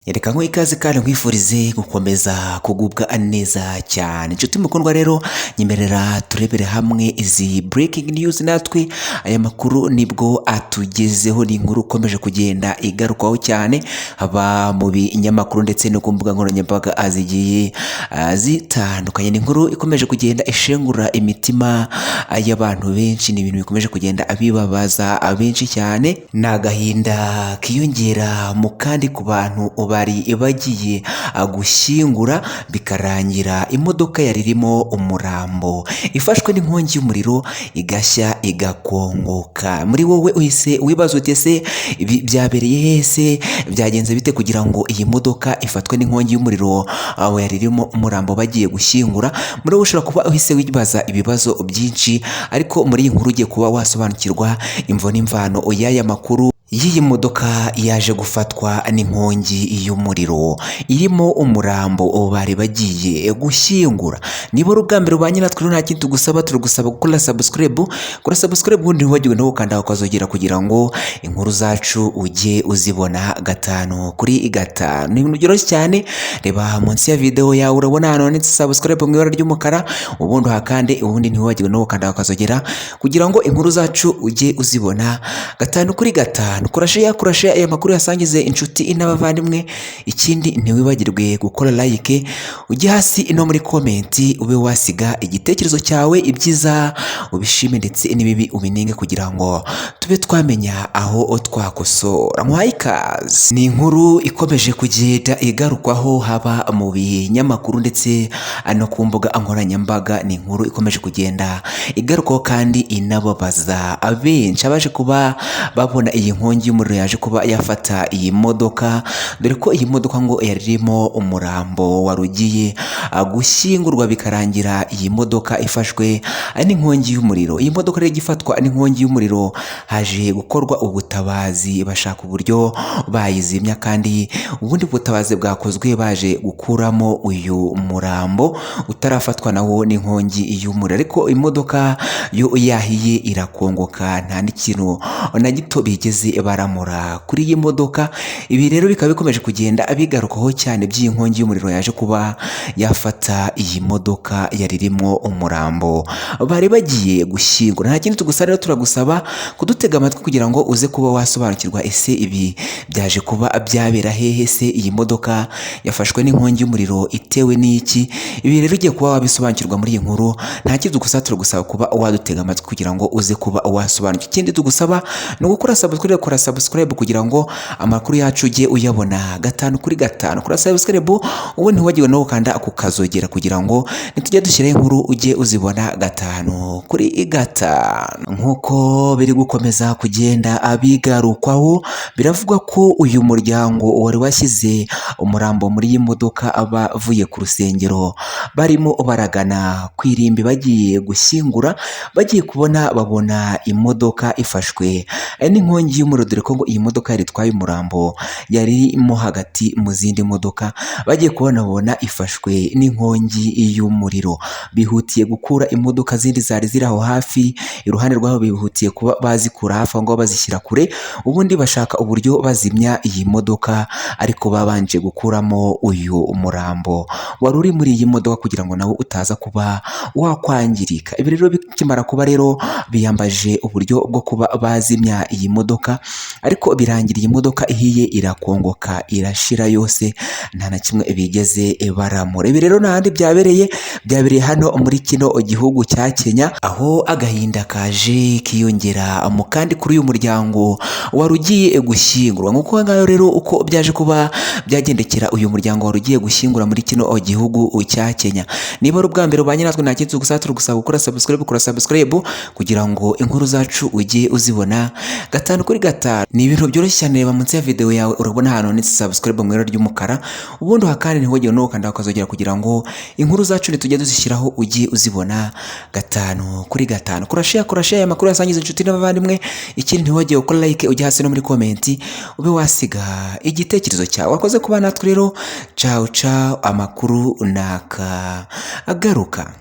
Reka nguhe ikaze kandi nkwifurize gukomeza kugubwa neza cyane. Inshuti mukundwa rero, nyemerera turebere hamwe izi breaking news. Natwe aya makuru nibwo atugezeho, ni inkuru ikomeje kugenda igarukwaho cyane, haba mu binyamakuru ndetse no ku mbuga nkoranyambaga zigiye zitandukanye. Ni inkuru ikomeje kugenda ishengura imitima y'abantu benshi, ni ibintu bikomeje kugenda bibabaza benshi cyane. Ni agahinda kiyongera mu kandi ku bantu bari bagiye gushyingura, bikarangira imodoka yari irimo umurambo ifashwe n'inkongi y'umuriro, igashya igakongoka. Muri wowe uhise wibaza uti: "Ese ibi byabereye hese? Byagenze bite kugira ngo iyi modoka ifatwe n'inkongi y'umuriro aho yari irimo umurambo bagiye gushyingura?" Muri wowe ushobora kuba uhise wibaza ibibazo byinshi, ariko muri iyi nkuru ugiye kuba wasobanukirwa imvo n'imvano y'aya makuru y'iyi modoka yaje gufatwa n'inkongi y'umuriro irimo umurambo bari bagiye gushyingura. Niba ari ubwa mbere ubanye natwe rero, nta kindi tugusaba, turagusaba gukora subscribe. Kora subscribe, ubundi ntiwibagirwe no gukanda akazogera kugira ngo inkuru zacu ujye uzibona gatanu kuri gatanu. Ni ibintu byoroshye cyane. Reba munsi ya video yawe, urabona ahantu handitse subscribe mu ibara ry'umukara, ubundi uhakande, ubundi ntiwibagirwe no gukanda akazogera kugira ngo inkuru zacu ujye uzibona gatanu kuri gatanu. Kora share, kora share, aya makuru yasangize inshuti n'abavandimwe. Ikindi, ntiwibagirwe gukora like, ujye hasi no muri comment ube wasiga igitekerezo cyawe, ibyiza ubishime ndetse n'ibibi ubinenge kugira ngo tube twamenya aho twakosora. Muhaye ikaze. Ni inkuru ikomeje kugenda igarukwaho haba mu binyamakuru ndetse no ku mbuga nkoranyambaga. Ni inkuru ikomeje kugenda igarukwaho kandi inababaza abenshi abaje kuba babona iyi nkongi y'umuriro yaje kuba yafata iyi modoka, dore ko iyi modoka ngo yari irimo umurambo wari ugiye gushyingurwa, bikarangira iyi modoka ifashwe n'inkongi y'umuriro. Iyi modoka rero igifatwa n'inkongi y'umuriro, haje gukorwa ubutabazi, bashaka uburyo bayizimya, kandi ubundi butabazi bwakozwe baje gukuramo uyu murambo utarafatwa nawo n'inkongi y'umuriro, ariko imodoka yo yahiye irakongoka, nta n'ikintu na gito bigeze baramura kuri iyi modoka. Ibi rero bikaba bikomeje kugenda bigarukaho cyane by'iyi nkongi y'umuriro yaje kuba yafata iyi modoka yari irimo umurambo bari bagiye gushyingura. Nta kindi tugusaba rero, turagusaba kudutega amatwi kugira ngo uze kuba wasobanukirwa: ese ibi byaje kuba byabera hehe? Se iyi modoka yafashwe n'inkongi y'umuriro itewe n'iki? Ibi rero ugiye kuba wabisobanukirwa muri iyi nkuru. Nta kindi tugusaba, turagusaba kuba wadutega amatwi kugira ngo uze kuba wasobanukirwa. Ikindi tugusaba ni ugukora subscribe. Kora subscribe kugira ngo amakuru yacu ujye uyabona gatanu kuri gatanu. Kora subscribe, ubundi ntiwibagirwe no gukanda ku kazogera kugira ngo nitujya dushyiraho inkuru ujye uzibona gatanu kuri gatanu. Nk'uko biri gukomeza kugenda abigarukwaho, biravugwa ko uyu muryango wari washyize umurambo muri iyi modoka abavuye ku rusengero barimo baragana ku irimbi bagiye gushyingura, bagiye kubona babona imodoka ifashwe n'inkongi y'umuriro, dore ko ngo iyi modoka yari itwaye umurambo yari mo hagati mu zindi modoka. Bagiye kubona babona ifashwe n'inkongi y'umuriro, bihutiye gukura imodoka zindi zari ziri aho hafi iruhande rwabo, bihutiye kuba bazikura hafi aho ngaho bazishyira kure, ubundi bashaka uburyo bazimya iyi modoka, ariko babanje gukuramo uyu murambo wari uri muri iyi modoka kugira ngo nawo utaza kuba wakwangirika. Ibi rero bikimara kuba rero, biyambaje uburyo bwo kuba bazimya iyi modoka, ariko birangira iyi modoka ihiye irakongoka, irashira yose, nta na kimwe bigeze baramura. Ibi rero nta handi byabereye, byabereye hano muri kino gihugu cya Kenya, aho agahinda kaje kiyongera mu kandi kuri uyu muryango wari ugiye gushyingurwa. Nk'uko ngaho rero uko byaje kuba byagendekera uyu muryango wari ugiye gushyingura muri kino gihugu cya Kenya. Niba ari ubwa mbere ubanye natwe, nta kindi tugusaba, turagusaba gukora subscribe. Kora subscribe kugira ngo inkuru zacu ujye uzibona gatanu kuri gatanu. Ni ibintu byoroshye cyane. Reba munsi ya video yawe, urabona ahantu handitse subscribe mu ibara ry'umukara, ubundi uhakande, ntiwibagirwe no gukanda akazogera kugira ngo inkuru zacu nitujya duzishyiraho ujye uzibona gatanu kuri gatanu. Kora share, kora share, aya makuru yasangiza inshuti n'abavandimwe. Ikindi, ntiwibagirwe gukora like, ujye hasi no muri comment ube wasiga igitekerezo cyawe. Wakoze kuba natwe rero. Ciao ciao, amakuru naka agaruka.